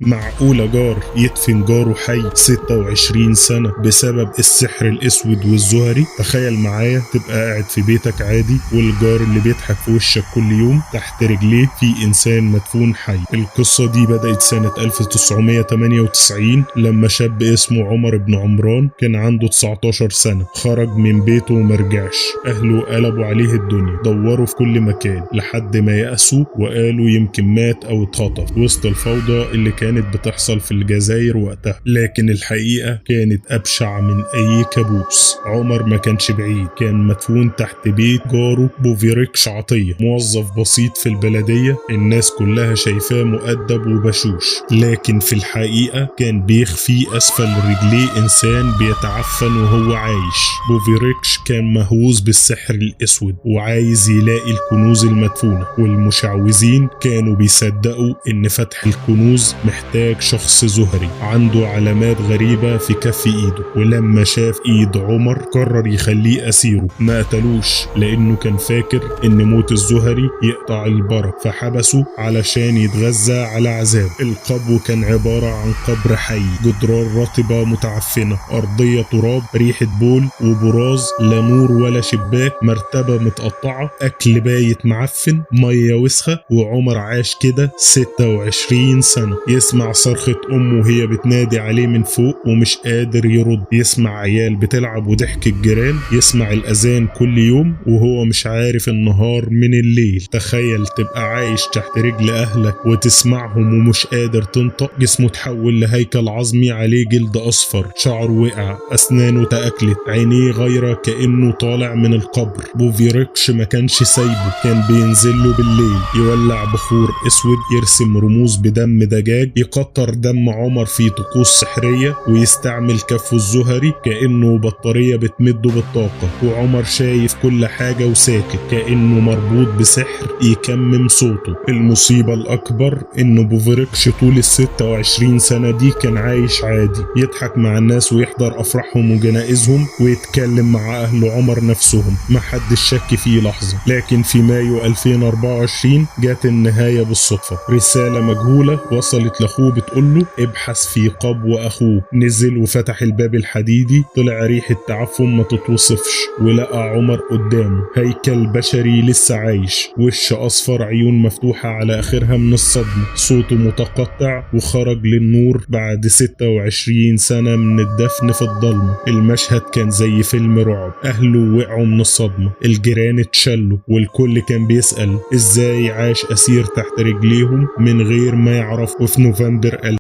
معقولة جار يدفن جاره حي 26 سنة بسبب السحر الأسود والزهري؟ تخيل معايا تبقى قاعد في بيتك عادي والجار اللي بيضحك في وشك كل يوم تحت رجليه في إنسان مدفون حي. القصة دي بدأت سنة 1998 لما شاب اسمه عمر بن عمران كان عنده 19 سنة، خرج من بيته ومرجعش. أهله قلبوا عليه الدنيا، دوروا في كل مكان لحد ما يأسوا وقالوا يمكن مات أو اتخطف وسط الفوضى اللي كانت بتحصل في الجزائر وقتها. لكن الحقيقة كانت أبشع من أي كابوس. عمر ما كانش بعيد، كان مدفون تحت بيت جاره بوفيريكش عطية، موظف بسيط في البلدية الناس كلها شايفاه مؤدب وبشوش، لكن في الحقيقة كان بيخفي أسفل رجليه إنسان بيتعفن وهو عايش. بوفيريكش كان مهووس بالسحر الأسود وعايز يلاقي الكنوز المدفونة، والمشعوذين كانوا بيصدقوا إن فتح الكنوز محتاج شخص زهري عنده علامات غريبة في كف إيده. ولما شاف إيد عمر قرر يخليه أسيره، ما قتلوش لأنه كان فاكر إن موت الزهري يقطع البركة، فحبسه علشان يتغذى على عذاب. القبو كان عبارة عن قبر حي، جدران رطبة متعفنة، أرضية تراب، ريحة بول وبراز، لا نور ولا شباك، مرتبة متقطعة، أكل بايت معفن، مية وسخة. وعمر عاش كده 26 سنة، يسمع صرخة أمه وهي بتنادي عليه من فوق ومش قادر يرد، يسمع عيال بتلعب وضحك الجيران، يسمع الأذان كل يوم وهو مش عارف النهار من الليل. تخيل تبقى عايش تحت رجل أهلك وتسمعهم ومش قادر تنطق. جسمه تحول لهيكل عظمي عليه جلد أصفر، شعره وقع، أسنانه تأكلت، عينيه غيرة كأنه طالع من القبر. بوفيريكش ما كانش سايبه، كان بينزل له بالليل يولع بخور أسود، يرسم رموز بدم دجاج، يقطر دم عمر في طقوس سحرية، ويستعمل كفه الزهري كأنه بطارية بتمده بالطاقة. وعمر شايف كل حاجة وساكت كأنه مربوط بسحر يكمم صوته. المصيبة الأكبر إن بوفيريكش طول ال 26 سنة دي كان عايش عادي، يضحك مع الناس ويحضر أفراحهم وجنائزهم ويتكلم مع أهل عمر نفسهم، ما حدش شك فيه لحظة. لكن في مايو 2024 جات النهاية بالصدفة. رسالة مجهولة وصلت لأخوه بتقوله ابحث في قبو أخوه. نزل وفتح الباب الحديدي، طلع ريحة تعفن ما تتوصفش، ولقى عمر قدامه، هيكل بشري لسه عايش، وش أصفر، عيون مفتوحة على آخرها من الصدمة، صوته متقطع، وخرج للنور بعد 26 سنة من الدفن في الضلمة. المشهد كان زي فيلم رعب، أهله وقعوا من الصدمة، الجيران اتشلوا، والكل كان بيسأل إزاي عاش أسير تحت رجليهم من غير ما يعرف. وفي نوفمبر